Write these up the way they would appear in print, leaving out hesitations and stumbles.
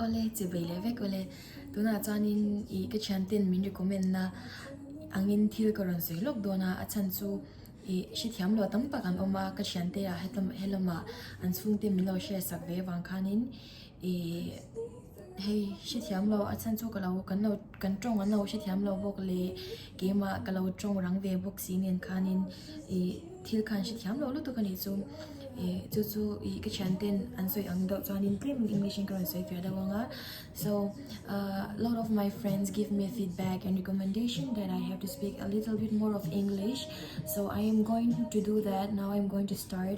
Awle, che bei leh vek awle. Tunah chuanin ih ka thianten min recommend na angin thil ka rawn sawi lawk dawn a, a chhan chu ih hrethiam lo tam tak an awm a, ka thiante ah hetlama helamah an chhungte min lo share sak ve avang khanin ih hei hrethiam lo a chhan chu ka lo kan lo kan tawng an lo hrethiam lo bawk leh keimah ka lo tawng rang ve bawk si nen khanin ih thil khan hrethiam lo lutuk a nih chu ih chu chu ih ka thian ten an sawi ang deuh chuanin tlem english in ka rawn sawi fiah deuh ang a so ah lot of my friends give me feedback and recommendation that I have to speak a little bit more of english so I am going to do that now I am going to start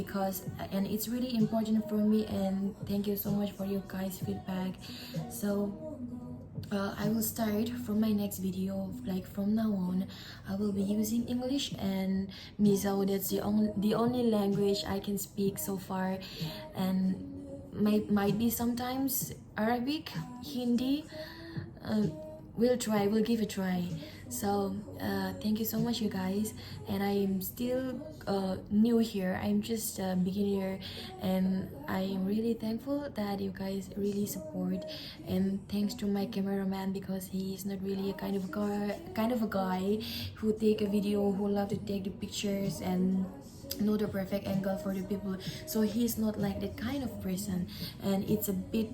because and it's really important for me and thank you so much for your guys feedback so uh, I will start from my next video like from now on I will be using English and Mizo that's the only the only language I can speak so far and might might be sometimes Arabic Hindi uh, we'll try we'll give a try so uh, thank you so much you guys and I'm still uh, new here I'm just a beginner and I am really thankful that you guys really support and thanks to my cameraman because he is not really a kind of guy kind of a guy who take a video who love to take the pictures and know the perfect angle for the people so he's not like that kind of person and it's a bit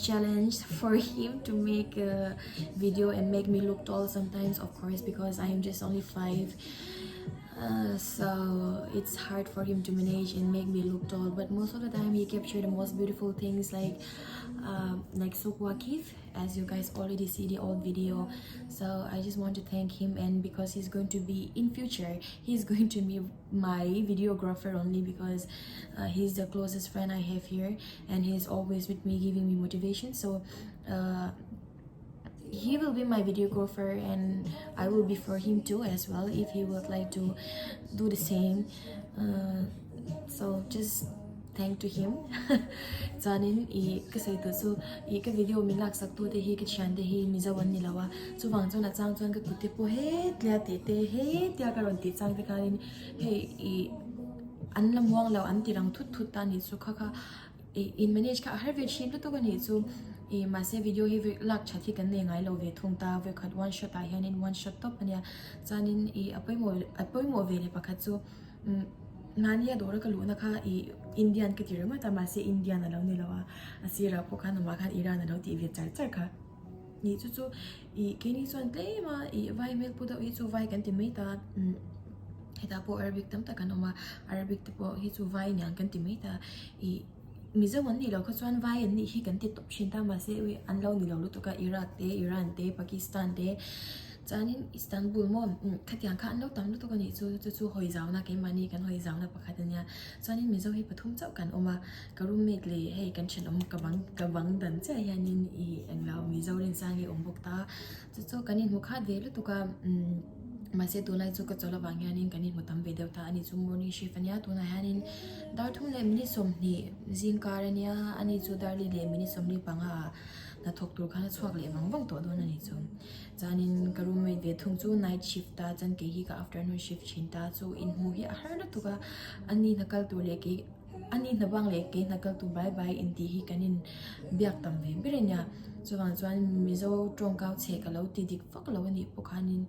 challenge for him to make a video and make me look tall sometimes of course because I am just only 5 uh, so it's hard for him to manage and make me look tall but most of the time he captured the most beautiful things like um, like Souq Waqif as you guys already see the old video so I just want to thank him and because he's going to be in future he's going to be my videographer only because uh, he's the closest friend I have here and he's always with me giving me motivation so uh, he will be my videographer and I will be for him too as well if he would like to do the same uh, so just thank to him chuanin ih ka sawi tur chu ih ka video min lak sak tu te hi ka thian te hi mizo an ni lo a chuvang chuan a chang chuan ka kut te pawh hetia tih te hetia ka rawn tih chang te khanin hei ih an la muang lo an ti rang thut thut ta a nih chu kha kha ih in manage kha a har ve thin lutuk a nih chu ih mahse video hi lak that hi kan nei ngai lo ve thung ta vawikhat one shot ah hianin one shot tawp a nia chuanin ih a pawimawh a pawimawh ve leh pakhat chu. Mahnia dawra ka luhna kha ih Indian ka ti ringawt a mahse Indian a lo ni lo a, a sirah pawh khan amah khan Iran a lo tih ve char char kha. Ih chu chu ih keini chuan tlem a ih vai hmel pu deuh hi chu vai kan ti mai ta umm hetah pawh Arabic tam tak an awm a Arabic te pawh hi chu vai aniang kan ti mai ta ih Mizo an nih loh kha chuan vai an nih hi kan ti tawp thin ta mahse ui an lo ni lo lutuk a Iraq te Iran te Pakistan te chuanin Istanbul maw khatiang kha an lo tam lutuk a nih chu chu chu hawi zauna keimahni kan hawi zauna pakhat a nia chuanin Mizo hi pathum chauh kan awm a ka roommate leh hei kan thenawm ka bang ka bang dan chiah hianin ih englo Mizo rinsang hi a awm bawk ta Chu chu kan inhmu khat ve lutuk a, umm mahse tunlai chu ka chawlh avang hianin kan inhmu tam ve deuh ta a ni chu morning shift a nia tunah hianin dar thum leh minute 20 zingkar a nia ani chu dar li leh minute 45 ah hnathawk tur khan a chhuak leh vang vang tawh dawn a ni chu chuanin ka roommate ve thung chu night shift a chuan kei hi ka afternoon shift thin ta chu inhmuh hi a har lutuk a ani hna kal tur leh kei A ni hna bang leh kei hna kal tu bai bai intih hi kan in biak tam ve ber a nia. Chuvang chuan Mizo tawngkau chhe ka lo ti dik vak lo a nih pawh khanin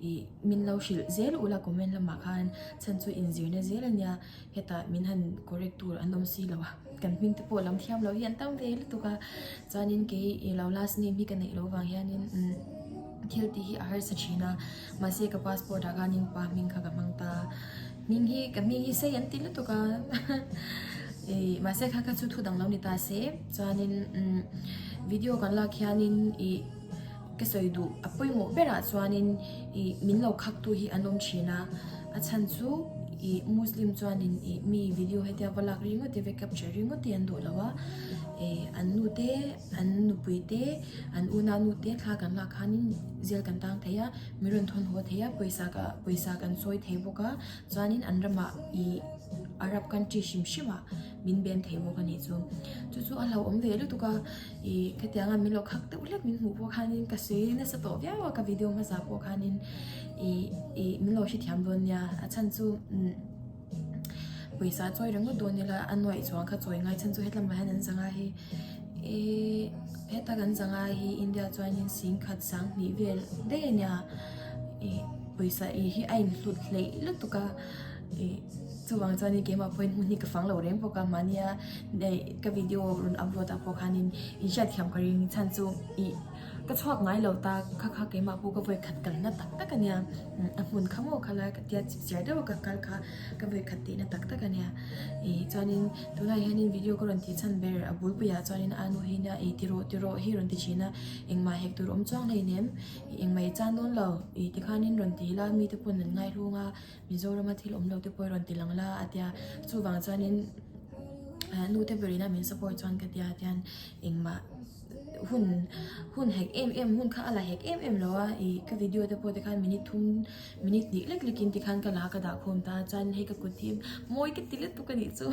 ih min lo hrilh zel ula comment lamah khan chhan chu inzirna zel a nia. Hetah min han correct tur an awm si lo a, kan hming te pawh lam thiam lo hi an tam ve lutuk a. Chuanin kei i lo last name hi ka neih loh vang hianin umm thil tih hi a harsa thin a. Mahse ka passport ah khanin pa hming kha ka hmang ta a. Hming hi ka hming hi sei an ti lutuk a ih mahse kha kha chu thu dang lo ni ta se chuanin umm video kan lak hianin ih ka sawi duh a pawimawh berah chuanin ih min lo khak tu hi an awm thin a a chhan chu ih muslim chuanin ih mi video hetia va lak ringawt te va capture ringawt te an duh lo a ih an nu te an nupui te an unau nu te thla kan lak khanin zel kan tang thei a. Mi rawn thawn haw thei a, pawisa ka pawisa kan sawi thei bawk a, chuanin an ramah ih Arab country hrim hrim ah min bem thei bawk a nih chu. Chu chu a hlauhawm ve lutuk a, ih khatianga min lo khak deuh hlek min hmuh pawh khanin ka sawi nasa tawh viau a ka video hmasa pawh khanin ih ih min lo hrethiam dawn nia, a chhan chu umm. Pawisa chawi ringawt dawn ila a nuaih chuang kha chawi ngai chhan chu hetlamah hian an zanga hi ihh heta kan zanga hi India chuanin singkhat sanghnih vel daih a nia ih pawisa ih hi a inhlut hleih lutuk a ih chuvang chuanin keimah pawhin hmun hi ka fang lo reng bawk a mahnia ka video rawn upload ah pawh khanin inhriatthiam ka ring chhan chu ih. Ka chhuak ngai lo ta, kha kha keimah pawh ka vawi khat kalna tak tak a nia, a hmun kha maw khalai ka tia chip chiar deuh a ka kal kha ka vawi khat tihna tak tak a nia. Ih chuanin tunah hianin video ka rawn tih chhan ber a bulpuiah chuanin a nu hi nia ih ti rawh ti rawh hi rawn ti thin a, engmah hek tur awm chuang hleinem, ih engmah i chan dawn lo, ih tikhanin rawn ti ila mite pawn an ngaihlung a, Mizorama thil awm lo te pawh i rawn ti lang la a tia, chuvang chuanin nu te berin a min support chuan ka tia tian engmah. Hun hun hek em em hun kha a la hek em em lo a ih ka video te pawh te khan minute thum minute hnih lek lek in tikhan ka la ka dah khawm ta chuan hei ka kut hi mawi ka ti lutuk a nih chu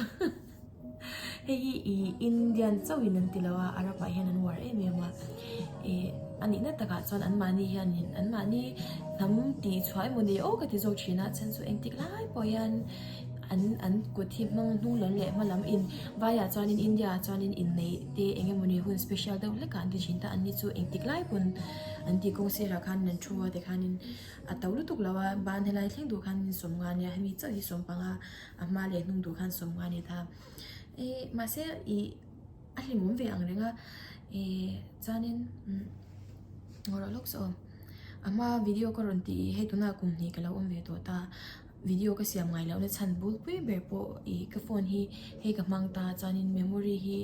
hei hi ih Indian chauh in an ti lo a Arab ah hian an uar em em a ih a nihna takah chuan an mahni hian in an mahni hnam tih chhuah emaw ni aw ka ti zawk thin a chhan chu engtik lai pawh hian. An an kut hi hmang hnung lam leh hma lam in vaiah chuanin India ah chuanin inneih te eng emawni hun special deuh hlek ah an ti thin ta an ni chu engtik lai pawn an tih kawng sirah khan an thu a tikhanin a to lutuk lo a ban helai thleng duh khan sawmnga ania hemi chauh hi sawmpanga a hma leh hnung duh khan sawmnga a ni ta eh mahse ih a hlimawm ve ang reng a eh chuanin umm ngaw rawh lawk saw a hma video ka rawn tih hei tunah kum hnih ka lo awm ve tawh ta. Video ka siam ngai lohna chhan bulpui ber pawh ih ka phone hi hei ka hmang ta chuanin memory hi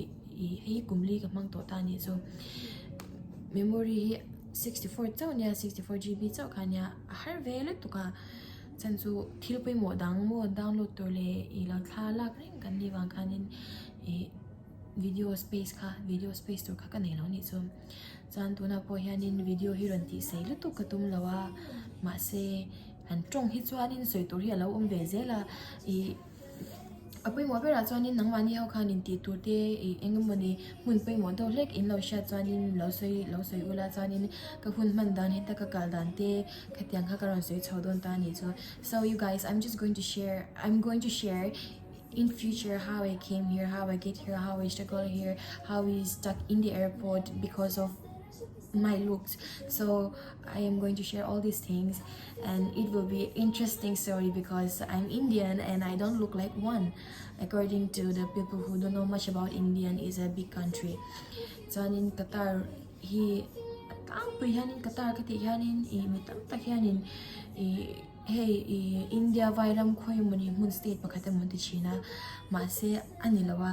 ih hei kum li ka hmang tawh ta anih chu memory hi 64 chauh ania 64 GB chauh kha ania a har ve lutuk a chhan chu thil pawimawh dang maw download tur leh ih lo thla lak reng kan nih vang khanin ih video space kha video space tur kha ka nei lo anih chu chuan tunah pawh hianin video hi rawn tih sei lutuk ka tum lo a mahse. An tawng hi chuanin sawi tur hi a lo awm ve zel a, ih a pawimawh berah chuanin nangmahni ho khan intih tur te ih eng emawni hmun pawimawh deuh hlek in lo hriat chuanin lo sawi lo sawi ula chuanin ka hun hman dan heta ka kal dan te khatiang kha ka rawn sawi chho dawn ta a nih chu. So you guys I'm just going to share I'm going to share in future how I came here how I get here how I struggle here how we stuck in the airport because of my looks so I am going to share all these things and it will be interesting story because I'm Indian and I don't look like one according to the people who don't know much about Indian is a big country chuanin Qatar hi a tlangpui hianin Qatar ka tih hianin ih mi tam tak hianin ih hei ih India vairam khawi emawni hmun state pakhat emaw an ti thin a mahse a ni lo a.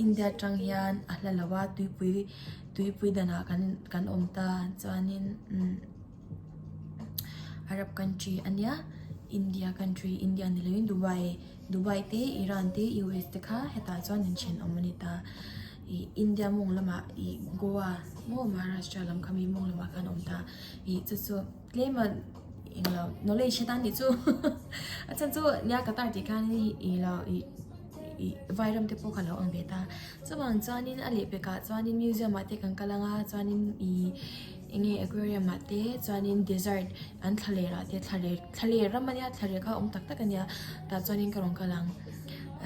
India atang hian a hla lo a tuipui tuipui danah kan kan awm ta chuanin umm Arab country a nia India country India ni loin Dubai Dubai te Iran te U S te kha hetah chuan an thenawm a ni ta ih India mawng lamah ih Goa maw Maharashtra lam kha mi mawng lamah khan a awm ta ih chu chu. Tlem a englo knowledge heta nih chu a chhan chu nia Qatar tih khan ih lo ih ih vairam te pawh kha lo ang ve ta chuvang chuanin a lehpekah chuanin museum ah te kan kal anga chuanin ih enge aquarium ah te chuanin desert an thlaler ah te thlaler thlaler ram ania thlaler kha awm tak tak ania tah chuanin ka rawn kal ang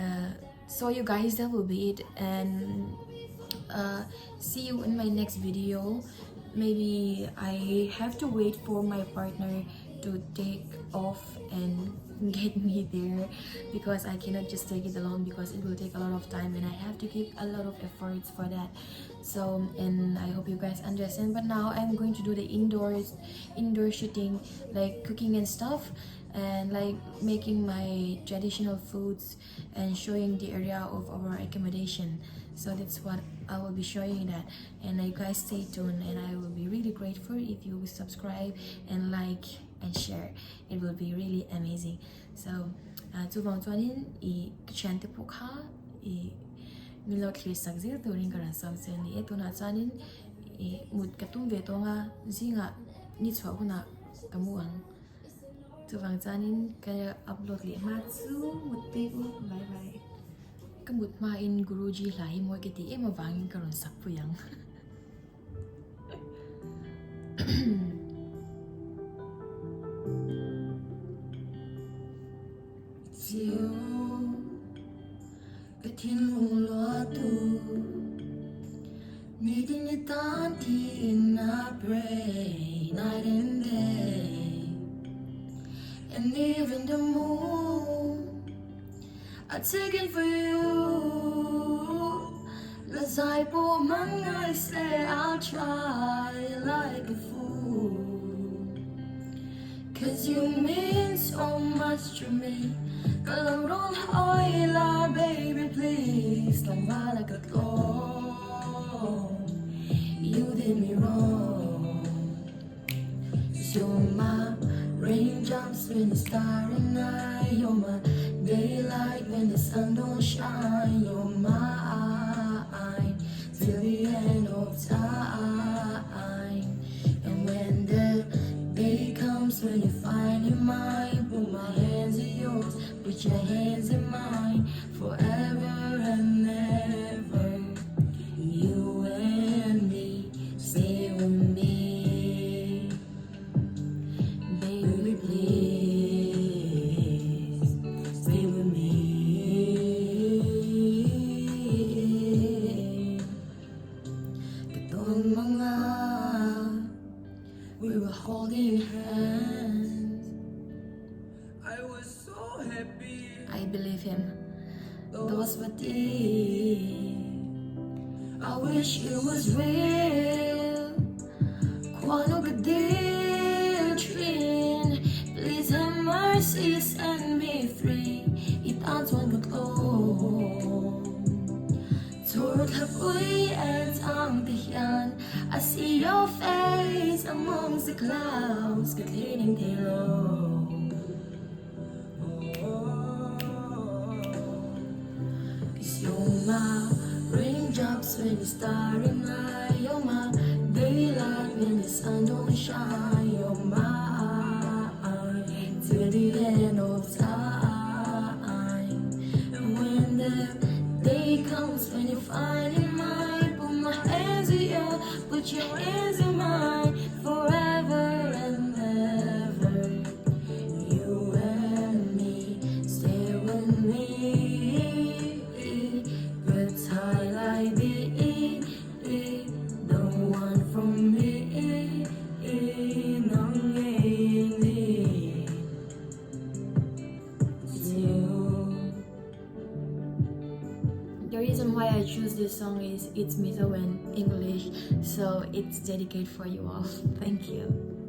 ahh so you guys that will be it and ahh see you in my next video. Maybe I have to wait for my partner to take off and get me there because I cannot just take it alone because it will take a lot of time and I have to give a lot of efforts for that. So and I hope you guys understand. But now I'm going to do the indoors indoor shooting like cooking and stuff and like making my traditional foods and showing the area of our accommodation. So that's what I will be showing that and you guys stay tuned and I will be really grateful if you subscribe and like and share it will be really amazing so uh, chuvang chuanin i ka thiante pawh kha i min lo thlir sak zel turin ka rawn sawm che ani e tunah chuanin i mut ka tum ve tawng a zingah ni chhuah hunah ka mu ang chuvang chuanin ka upload leh hma chu mut te u bye bye. Ka mut hmain Guruji hla hi mawi ka tih em avangin ka rawn sak pui ang. It's you. Ka thinlung luatu Nitin i tan tiin I pray night and day And even the moon I take it for you La zai pawh man ngai se I'll try like a fool Cause you mean so much to me Ka lo rawn hawi la baby please Tlangval a ka tlawm You did me wrong Cause you're my raindrops when it's starry night You're my daylight when the sun don't shine You're mine till the end of time And when the day comes when you find your mind Put my hands in yours, put your hands in mine Forever and ever You and me, stay with me Baby please, stay with me Ka tawn mga We were holding hands I was so happy I believe him Those were deep I wish it was real Khuanu ka dil thin Please have mercy send me free I tan chuan ka tlawm Chhur thlapui en chang te hian I see your face amongst the clouds Ka thlining thei lo Cause you're my raindrops when it's starry night You're my daylight when the sun don't shine You're mine till the end of time And when the day comes when you finally mine Put my hands in your, put your hands in mine Forever and ever You and me, stay with me Good tie like the The one from me Nang ngei ni It's you The reason why I choose this song is it's Mizo and English, so it's dedicated for you all. Thank you.